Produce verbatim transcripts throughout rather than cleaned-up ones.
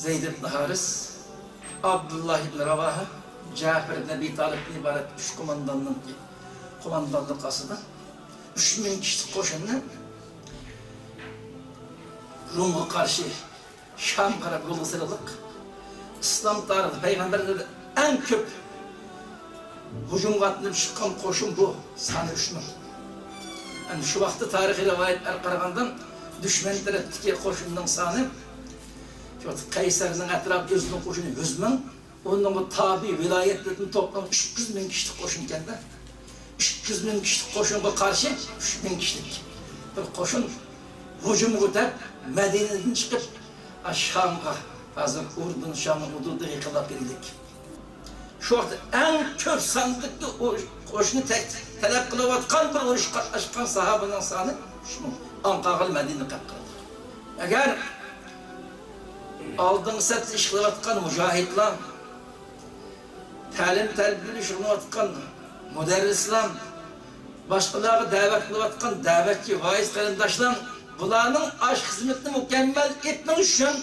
زەيد ئىبن ھارىس، ئابدۇللا ئىبن راۋاھا، جەپەر ئىبن ئەبى تالىبتىن ئىبارەت ئۈچ قومانداننىڭ قوماندانلىقى ئاستىدا ئۈچ مىڭ كىشىلىك قوشۇننى رومغا قارشى شامغا قاراپ يولغا سېلىنلىق. ئىسلام تارىخىدا پەيغەمبەرلەردىن ئەڭ كۆپ ھۇجۇمغا ئاتلىنىپ چىققان قوشۇن بۇ، سانى ئۈچ مىڭ. ئەمدى شۇ ۋاقىتتا تارىخىي رىۋايەتلەرگە قارىغاندا، دۈشمەن تەرەپتىكى قوشۇننىڭ سانى، شۇ ۋاقىتتا قەيسەرنىڭ ئەتراپىدا ئۆزىنىڭ قوشۇنى يۈز مىڭ، ئۇنىڭغا تابىئىي ۋىلايەتلەردىن توپلىغان ئۈچ يۈز مىڭ كىشىلىك قوشۇن ئىكەندە، ئۈچ يۈز مىڭ كىشىلىك قوشۇنغا قارشى ئۈچ مىڭ كىشىلىك بىر قوشۇن ھۇجۇمغا ئۆتۈپ، مەدىنىدىن چىقىپ، شامغا، ھازىر ئۇردۇن شامنىڭ ھۇدۇدىغا يېقىنلاپ كەلگەنلىك. شۇ ۋاقىتتا ئەڭ كۆپ ساندىكى ئۇ-، قوشۇننى تەك-، تەلەپ قىلىۋاتقان بىر ئۇرۇشقا قاتناشقان ساھابىنىڭ سانى ئۈچ مىڭ. ئاڭ قالغىنى مەدىنىدە قېلىپ قالدى. ئەگەر ئالدىنقى سەپتە ئىش قىلىۋاتقان مۇجاھىدلار، تەلىم-تەربىيە بىلەن شۇغۇللىنىۋاتقان مۇدەررىسلار، باشقىلارغا دەۋەت قىلىۋاتقان دەۋەتچى، ۋائىز قېرىنداشلار، بۇلارنىڭ ئاش خىزمىتىنى مۇكەممەل ئېتىش ئۈچۈن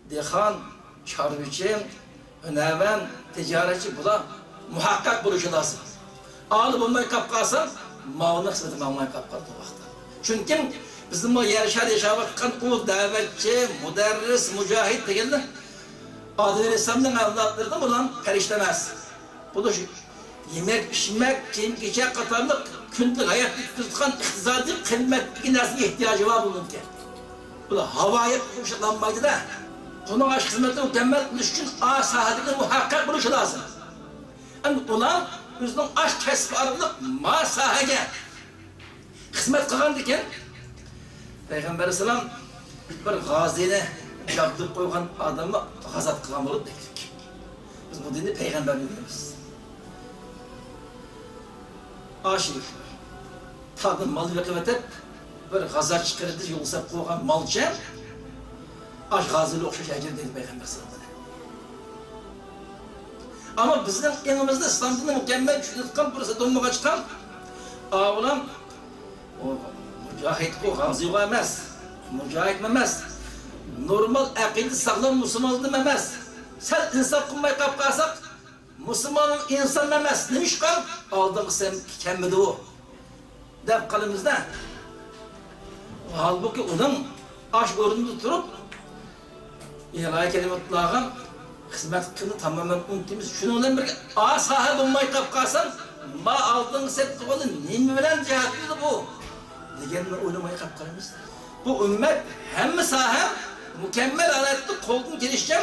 دېھقان، چارۋىچى، ھۈنەرۋەن، تىجارەتچى بۇلار مۇھەققەق بولۇشى لازىم. ئالىي بولماي قاپ قالسا، ماۋۇنىڭ خىزمىتى ماڭماي قاپ قالىدۇ بۇ ۋاقىتتا. چۈنكى بىزنىڭ بۇ يەر شارىدا ياشاۋاتقان ئۇ دەۋەتچى، مۇدەررىس، مۇجاھىد دېگەنلەر ئادەم ئەلەيھىسسالامنىڭ ئەۋلادلىرىدىن بولغان پەرىشتە ئەمەس. بۇلار يېمەك، ئىچمەك، كىيىم-كېچەك قاتارلىق كۈندىلىك ھاياتتا ئۆتكۈزىدىغان ئىقتىسادىي قىممەتتىكى نەرسىگە ئېھتىياجى بار بۇنىڭكى. بۇلار ھاۋايىپ ئۇششاقلانمايدۇ-دە. بۇنىڭ ئاش خىزمىتىنى مۇكەممەل قىلىش ئۈچۈن ئا ساھەدىكى مۇھەققەق بولۇشى لازىم. ئەمدى ئۇلار ئۆزىنىڭ ئاش كەسپى ئارقىلىق ما ساھەگە خىزمەت قىلغاندىكىن، پەيغەمبەر ئەلەيھىسسالام بىر غازىنى جابدۇرۇپ قويغان ئادەمنى غازات قىلغان بولىدۇ دەيدۇ. بىز بۇ دىننى پەيغەمبەردىن بىلىمىز. ئاشۇ تاغدىن مال بېقىۋېتىپ، بىر غازات چىقىرىپ يولغا سېلىپ قويغان مالچى ئاش غازىلىگە ئوخشاش ئەجىر دەيدۇ پەيغەمبەر ساللاللاھۇ ئەلەيھى ۋەسەللەم. ئەمما بىزنىڭ ئېڭىمىزدا ئىسلام دىنىنى مۇكەممەل چۈشىنىۋاتقان پۇرسەت بولمىغاچقا، ئاۋۇلام ئۇ مۇجاھىدقۇ، غازىغۇ ئەمەس، مۇجاھىدمۇ ئەمەس، نورمال ئەقىدە ساغلام مۇسۇلماندىن ئەمەس. سەل ئىنساپ قىلماي قاپ قالساق، مۇسۇلمان ئىنسان ئەمەس، نېمىشقا ئالدىنقى سەپكە كەلمىدى ئۇ؟ دەپ قالىمىزدا، ھالبۇكى ئۇنىڭ ئاش ئورنىدا تۇرۇپ، ئىلاھىي كەلىماتلارغا خىزمەت قىلىشنى تامامەن ئۇنتۇيمىز. شۇنىڭ بىلەن بىرگە، ئا ساھە بولماي قاپ قالسا، ما ئالدىنقى سەپتە بولدى، نېمە بىلەن جەھەتلىدى بۇ؟ دېگەننى ئويلىماي قاپ قالىمىز. بۇ ئۈممەت ھەممە ساھە مۇكەممەل ھالەتتە قولدىن كېلىشىچە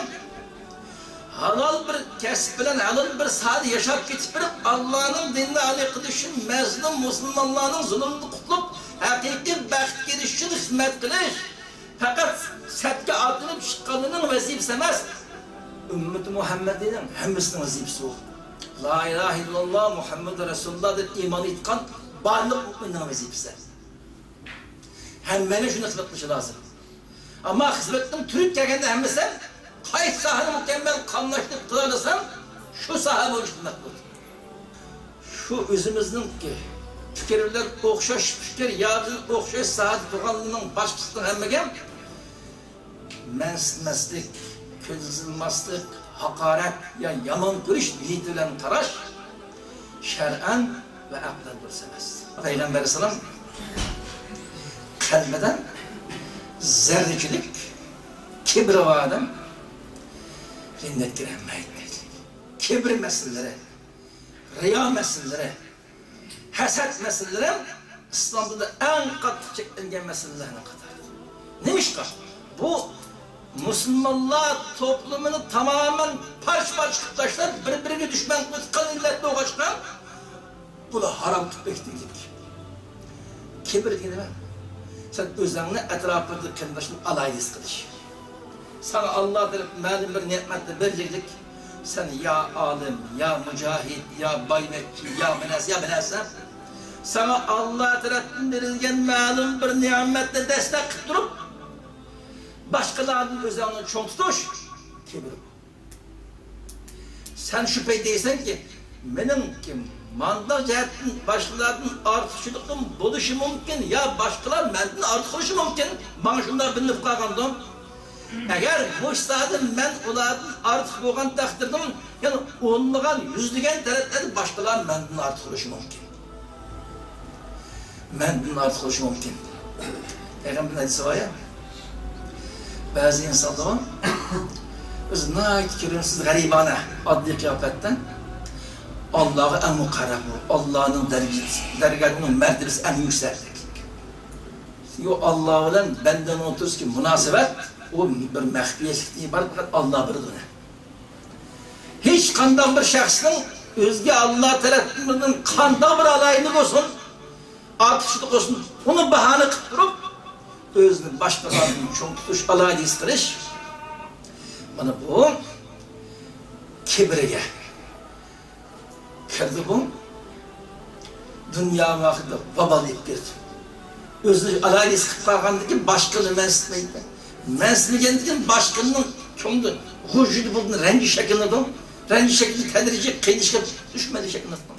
ھالال بىر كەسىپ بىلەن ھالال بىر ساھەدە ياشاپ كېتىپ بېرىپ، ئاللانىڭ دىنىنى ئالىي قىلىش ئۈچۈن مەزلۇم مۇسۇلمانلارنىڭ زۇلۇمىدىن قۇتۇلۇپ، ھەقىقىي بەختكە ئېرىشىش ئۈچۈن خىزمەت قىلىش پەقەت سەپكە ئاتلىنىپ چىققانلارنىڭ ۋەزىپىسى ئەمەس، ئۈممىتى مۇھەممەدىينىڭ ھەممىسىنىڭ ۋەزىپىسى بۇ. لا ئىلاھە ئىللاللا مۇھەممەدۇر رەسۇلۇللا دەپ ئىمان ئېيتقان بارلىق مۇئمىننىڭ ۋەزىپىسى. ھەممەيلەن شۇنى خىزمەت قىلىشى لازىم. ئەمما خىزمەتنىڭ تۈرىگە كەلگەندە ھەممىسى قايسى ساھەنى مۇكەممەل قاملاشتۇرۇپ قىلالىسام، شۇ ساھە بويىچە خىزمەت قىلىدۇ. شۇ ئۆزىمىزنىڭكى پىكىر بىلەن ئوخشاش پىكىر، يا بىزگە ئوخشاش ساھەدە تۇرغانلارنىڭ باشقىسىنىڭ ھەممىگە مەنسىتمەسلىك، كۆزىتىلماسلىق، ھاقارەت يا يامان كۆرۈش نىيىتى بىلەن قاراش شەرئەن ۋە ئەقلەن دۇرۇس ئەمەس. پەيغەمبەر ئەلەيھىسسالام قەلبىدە زەررىچىلىك، كىبرى بار ئادەم جەننەتكە كىرەلمەيدۇ دەيدۇ. كىبىر مەسىلىلىرى، رىيا مەسىلىلىرى، ھەسەت مەسىلىلىرى ئىسلام دىنىدا ئەڭ قاتتىق چەكلەنگەن مەسىلىلەرنىڭ قاتارىدا. نېمىشقا؟ بۇ مۇسۇلمانلار توپلۇمىنى تامامەن پارچە-پارچە قىلىپ تاشلاپ، بىر-بىرىگە دۈشمەن قىلىۋاتقان ئىللەت بولغاچقا، بۇلار ھارام قىلىپ بېكىتىلدى. كىبىر دېگىنى نېمە؟ سەن ئۆزۈڭنى ئەتراپىڭدىكى قېرىنداشنى ئالاھىدە ھېس قىلىش. ساڭا ئاللا تەرەپ مەلۇم بىر نېمەتنى بېرىلگەنلىك، سەن يا ئالىم، يا مۇجاھىد، يا بايۋەچچە، يا بىر نەرسە، يا بىر نەرسە. ساڭا ئاللا تەرەپتىن بېرىلگەن مەلۇم بىر نېمەتنى دەستەك قىلىپ تۇرۇپ، باشقىلاردىن ئۆزۈڭنى چوڭ تۇتۇش كىبىر. سەن شۇ پەيت دەيسەنكى، مېنىڭكى مانداق جەھەتتىن باشقىلاردىن ئارتۇقچىلىقىم بولۇشى مۇمكىن، يا باشقىلار مەندىن ئارتۇق بولۇشى مۇمكىن، ماڭا شۇنداق بىلىنىپ قالغاندۇ. ئەگەر مۇشۇ ساھەدە مەن ئۇلاردىن ئارتۇق بولغان تەقدىردىمۇ، يەنە ئونلىغان، يۈزلىگەن تەرەپلەردە باشقىلار مەندىن ئارتۇق بولۇشى مۇمكىن. مەندىن ئارتۇق بولۇشى مۇمكىن. پەيغەمبەرنىڭ ھەدىسى بار يا، بەزى ئىنسانلار بار، ئۆزى ناھايىتى كىرىمسىز، غەرىبانە، ئاددىي قىياپەتتە ئاللاغا ئەڭ مۇقەررەب، ئاللانىڭ دەرىجىسى، دەرگاھىدا ئۇنىڭ مەرتىۋىسى ئەڭ يۈكسەك. يو، ئاللا بىلەن بەندىنىڭ ئوتتۇرىسىدىكى مۇناسىۋەت، ئۇ بىر مەخپىيەتلىكتىن ئىبارەت، پەقەت ئاللا بىلىدۇ ئۇنى. ھېچقانداق بىر شەخسنىڭ ئۆزىگە ئاللا تەرەپتىن قانداق بىر ئالاھىدىلىك بولسۇن، ئارتۇقچىلىق بولسۇن، ئۇنى باھانە قىلىپ تۇرۇپ، ئۆزىنى باشقىلاردىن چوڭ تۇتۇش، ئالاھىدە ھېس قىلىش، مانا بۇ كىبىرگە كىردى بۇ. دۇنيا ۋاقتىدا ۋابال ئېلىپ كىردى. ئۆزىنى ئالاھىدە ھېس قىلىپ قالغاندىن كېيىن باشقىلارنى مەنسىتمەيدىكەن. مەنسىتمىگەندىن كېيىن باشقىنىڭ كۆڭلىدە غۇژژىدە بولىدۇ، رەنجى شەكىللىنىدۇ. رەنجى شەكلى تەدرىجىي قىينىشىپ دۈشمەنلىك شەكىللىنىدۇ.